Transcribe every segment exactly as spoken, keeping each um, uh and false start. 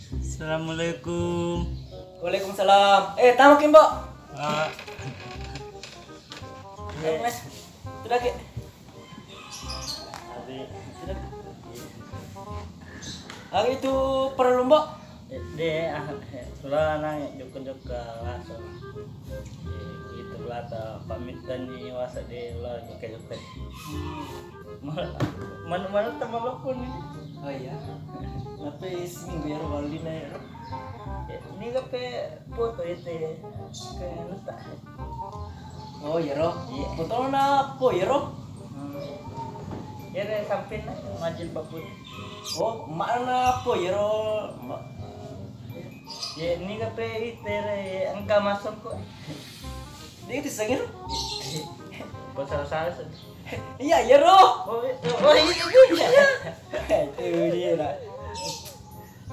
Assalamualaikum. Waalaikumsalam. Eh, tama ki, Mbok. Ah. Eh, Mas. Sudah ki. Ade. Sudah. Lagi itu perlu, Mbok? Eh, de, ah, eh, sudah nang jokka-jokka langsung. Eh, itu lata pamitan ni wasa de la jokka-jokka. Hmm. Mana, mana, mana teman lo pun ini? Oh iya. Tapi seminggu ya, baru lima ya. Ya, ini kape foto itu ya. Kayak letak. Oh, iyaro. Iya. Fotona po iyaro? Hmm. Iyaro sampinna majilbab putih. Oh, mana po iyaro? Ma- Ya, ini kape itere engka masuk kok. Dia itu sengir. Buat salah-salah sih. Iya, iyaro. Oh, iya. Oh, iya, iya, iya. Itu dia lah.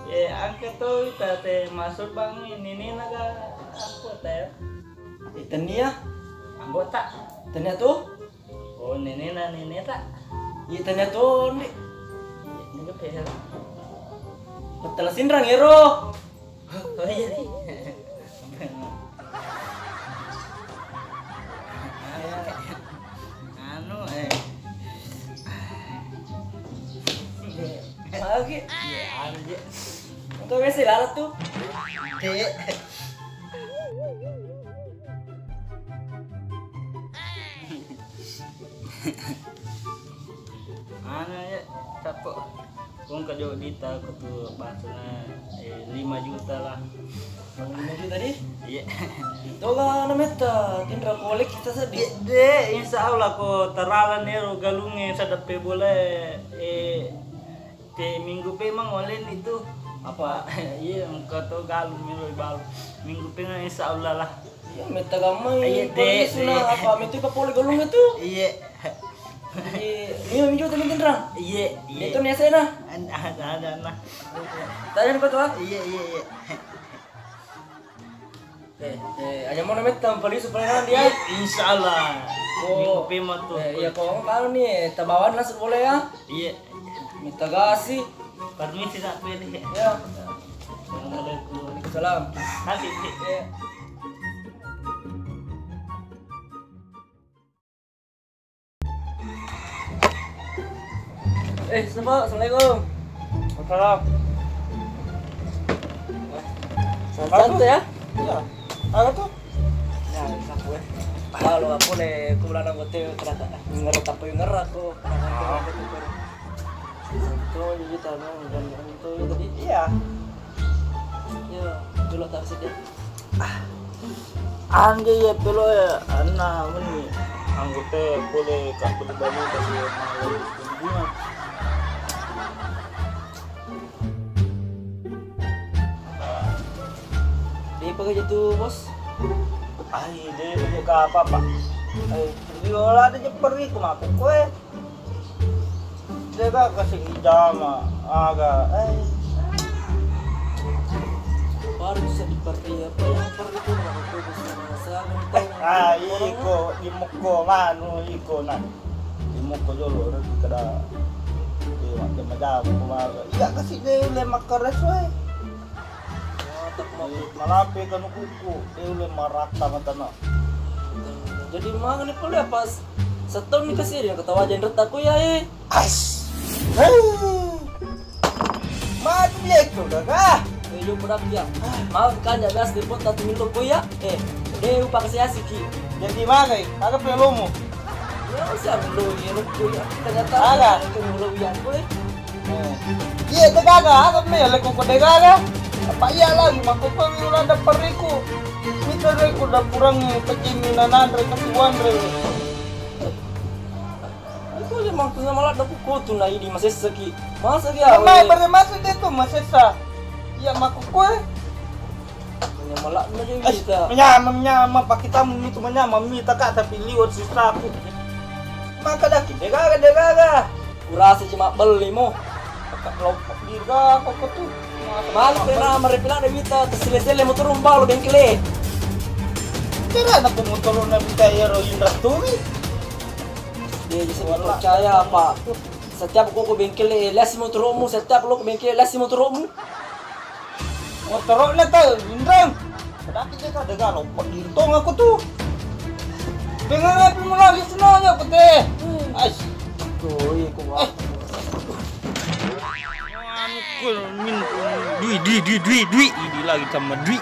Eh, angka to ita te masuk bang ini ni naga apa te? Eh, tania. Anggota. Tania tuh? Oh, nene na nene ta. Iya, tania tuh, Ndi. Ini ke pehel. Betul sinrang ya, Ro. Oh iya nih. Anu, eh. Oke. Iya, anu, Jek. Engkau biasa lalat tuh. Dek. Anu ya, capek. Kong kajo dita aku tuh bahasanya eh, lima juta lah. Lima juta di? Iya. Toga nametta tinra kolek kita sedih. Iya, deh, insya Allah ko terala nero galunge sadepe boleh eh Te minggu pe mang olen itu apa? Iya, engka to galung melo balu. Minggu pe nang insya Allah lah. Iya, metta gammang. Iya, dek, suna dek. Apa metta pa pole galung itu? Iya. Jadi, ini minggu tu mungkin rang. Iya, iya. Itu nih saya nah. Ada, ada, ada nah. Tanya apa tuh? Iya, iya, iya. Eh, eh, aja mau namanya tampal isu pelayanan dia. Iya, insya Allah. Oh. Minggu pema tuh. Eh, iya, kok kamu tahu nih, tabawan nasib boleh ya? Iya. Minta kasih. Permisi tak pilih. Ya. Assalamualaikum. Waalaikumsalam. Nanti. Iya. Eh, Sebo, assalamualaikum. Waalaikumsalam. Santai ya? Iya. Apa tuh? Ya, bisa gue. Kalau aku le, aku bilang aku tuh ternyata ngerti apa yang ngerti aku. Santai aja kita, no, dan itu tadi. Iya. Iya, dulu tak sedih. Angge iya pelo ya, anna meni. Anggota boleh kak beli baju kasih malu bunga. Dia pakai jatuh bos. Ai, dia pakai apa pak? Ai, biola ada jepper itu mah kue. Dega kasi ijama aga eh. Baru bisa dipercaya apa yang perlu itu maka itu bisa merasakan tahu. Ah, iko di mukko manu iko nah. Di mukko jolo rek kada. Iya, macam macam ko maga. Iya kasi de le makkares wae. Malape kanu kuku, de le marata matana. Jadi mangani pole pas setahun ni kasi dia ketawa aja nreta ku ya eh. As. Hei. Matu biasa itu gaga. Eh, yo pedak ya. Mau kan ya biasa di pot tatu milo ku ya. Eh, de upa kasi asiki. Jadi magai, aga pelomu. Ya usia milo ni lo ku ya. Ternyata aga. Itu milo ya ku eh. Iya, degaga, aga me, leko ko degaga. Apa iya lagi, mako ko ulanda periku. Mita reko da kurangi pecini nananre kasiwanre. Itu aja mangku sama lada ku kotu na idi masessa ki. Masa ki ya? Mai pada masuk dia tu masessa. Iya, mako ko eh. Menyamala meja kita. Menyama, menyama, pakitamu itu menyama, mita kak tapi liwat sistraku. Maka daki, degaga, degaga. Kurasa cuma beli mo. Kak lompok dirga kok tu. Mali pena merepila de mita, tersile-sile motor umbalo bengkele. Kira anak motor na mita ero Indra Turi. Dia bisa percaya apa? Setiap koko bengkele, lesi motormu, setiap lo bengkele, lesi motormu. Motorokna tau, Inrang. Sedaki cek ada galo, kok dirtong aku tuh. Dengan apa mulai senangnya aku teh. Ais. Tuh, iya, aku. Anu, ku min, dui, dui, dui, dui, dui. Ini lagi sama dui.